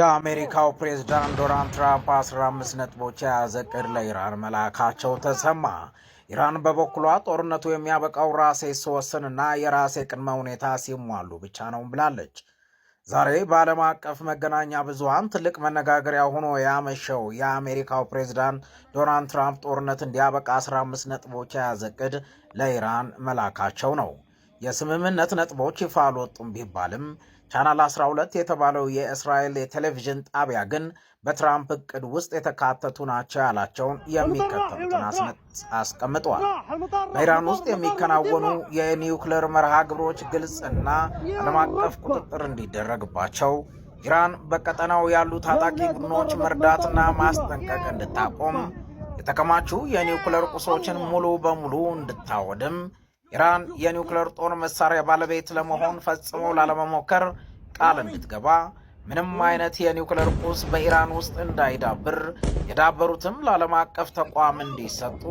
የአሜሪካው ፕሬዝዳንት ዶናልድ ትራምፕ 15 ነጥቦች የያዘ እቅድ ለኢራን መላካቸው ተሰማ። ኢራን በበኩሏ ጦርነቱ የሚያበቃው ራሴ ስወስንና የራሴ ቅድመ ሁኔታ ሲሟሉ ብቻ ነው ብላለች። ዛሬ በዓለም አቀፍ መገናኛ ብዙሃን ትልቅ መነጋገሪያ ሆኖ ያመሸው የአሜሪካው ፕሬዝዳንት ዶናልድ ትራምፕ ጦርነት እንዲያበቃ 15 ነጥቦች የያዘ እቅድ ለኢራን መላካቸው ነው። የስምምነት ነጥቦች ይፋ አልወጡም ቢባልም ቻናል 12 የተባለው የእስራኤል የቴሌቪዥን ጣቢያ ግን በትራምፕ እቅድ ውስጥ የተካተቱ ናቸው ያላቸውን የሚከተሉትን አስቀምጠዋል። በኢራን ውስጥ የሚከናወኑ የኒውክሌር መርሃ ግብሮች ግልጽና ዓለም አቀፍ ቁጥጥር እንዲደረግባቸው፣ ኢራን በቀጠናው ያሉ ታጣቂ ቡድኖች መርዳትና ማስጠንቀቅ እንድታቆም፣ የተከማቹ የኒውክሌር ቁሶችን ሙሉ በሙሉ እንድታወድም፣ ኢራን የኒውክሌር ጦር መሳሪያ ባለቤት ለመሆን ፈጽሞ ላለመሞከር ቃል እንድትገባ፣ ምንም አይነት የኒውክሌር ቁስ በኢራን ውስጥ እንዳይዳብር፣ የዳበሩትም ለዓለም አቀፍ ተቋም እንዲሰጡ፣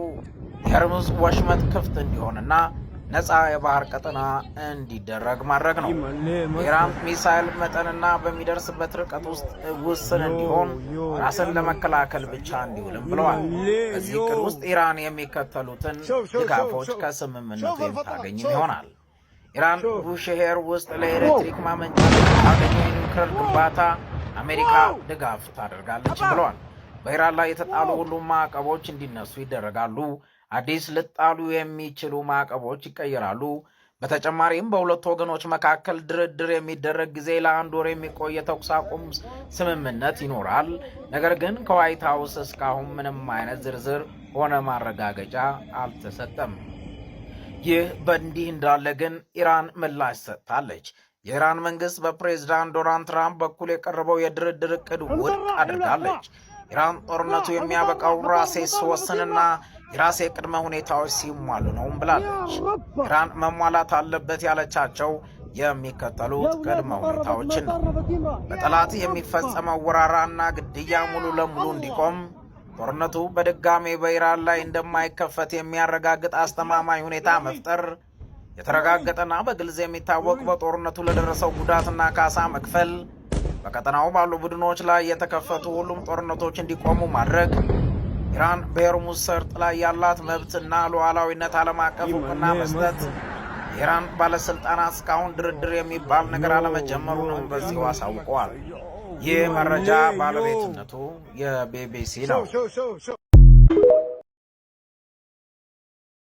የሆርሙዝ ወሽመጥ ክፍት እንዲሆንና ነፃ የባህር ቀጠና እንዲደረግ ማድረግ ነው። የኢራን ሚሳይል መጠንና በሚደርስበት ርቀት ውስጥ ውስን እንዲሆን፣ ራስን ለመከላከል ብቻ እንዲውልም ብለዋል። በዚህ እቅድ ውስጥ ኢራን የሚከተሉትን ድጋፎች ከስምምነቱ የምታገኝም ይሆናል። ኢራን ቡሽሄር ውስጥ ለኤሌክትሪክ ማመንጫ ለምታገኘው የኒውክሌር ግንባታ አሜሪካ ድጋፍ ታደርጋለች ብለዋል። በኢራን ላይ የተጣሉ ሁሉም ማዕቀቦች እንዲነሱ ይደረጋሉ። አዲስ ሊጣሉ የሚችሉ ማዕቀቦች ይቀየራሉ። በተጨማሪም በሁለቱ ወገኖች መካከል ድርድር የሚደረግ ጊዜ ለአንድ ወር የሚቆይ የተኩስ አቁም ስምምነት ይኖራል። ነገር ግን ከዋይት ሀውስ እስካሁን ምንም አይነት ዝርዝር ሆነ ማረጋገጫ አልተሰጠም። ይህ በእንዲህ እንዳለ ግን ኢራን ምላሽ ሰጥታለች። የኢራን መንግስት በፕሬዝዳንት ዶናልድ ትራምፕ በኩል የቀረበው የድርድር እቅድ ውድቅ አድርጋለች። ኢራን ጦርነቱ የሚያበቃው ራሴ ስወስንና የራሴ ቅድመ ሁኔታዎች ሲሟሉ ነውም ብላለች። ኢራን መሟላት አለበት ያለቻቸው የሚከተሉት ቅድመ ሁኔታዎችን ነው። በጠላት የሚፈጸመው ወረራና ግድያ ሙሉ ለሙሉ እንዲቆም፣ ጦርነቱ በድጋሜ በኢራን ላይ እንደማይከፈት የሚያረጋግጥ አስተማማኝ ሁኔታ መፍጠር፣ የተረጋገጠና በግልጽ የሚታወቅ በጦርነቱ ለደረሰው ጉዳትና ካሳ መክፈል፣ በቀጠናው ባሉ ቡድኖች ላይ የተከፈቱ ሁሉም ጦርነቶች እንዲቆሙ ማድረግ፣ ኢራን በሆርሙዝ ሰርጥ ላይ ያላት መብትና ሉዓላዊነት ዓለም አቀፍ እውቅና መስጠት። የኢራን ባለሥልጣናት እስካሁን ድርድር የሚባል ነገር አለመጀመሩንም በዚሁ አሳውቀዋል። ይህ መረጃ ባለቤትነቱ የቢቢሲ ነው።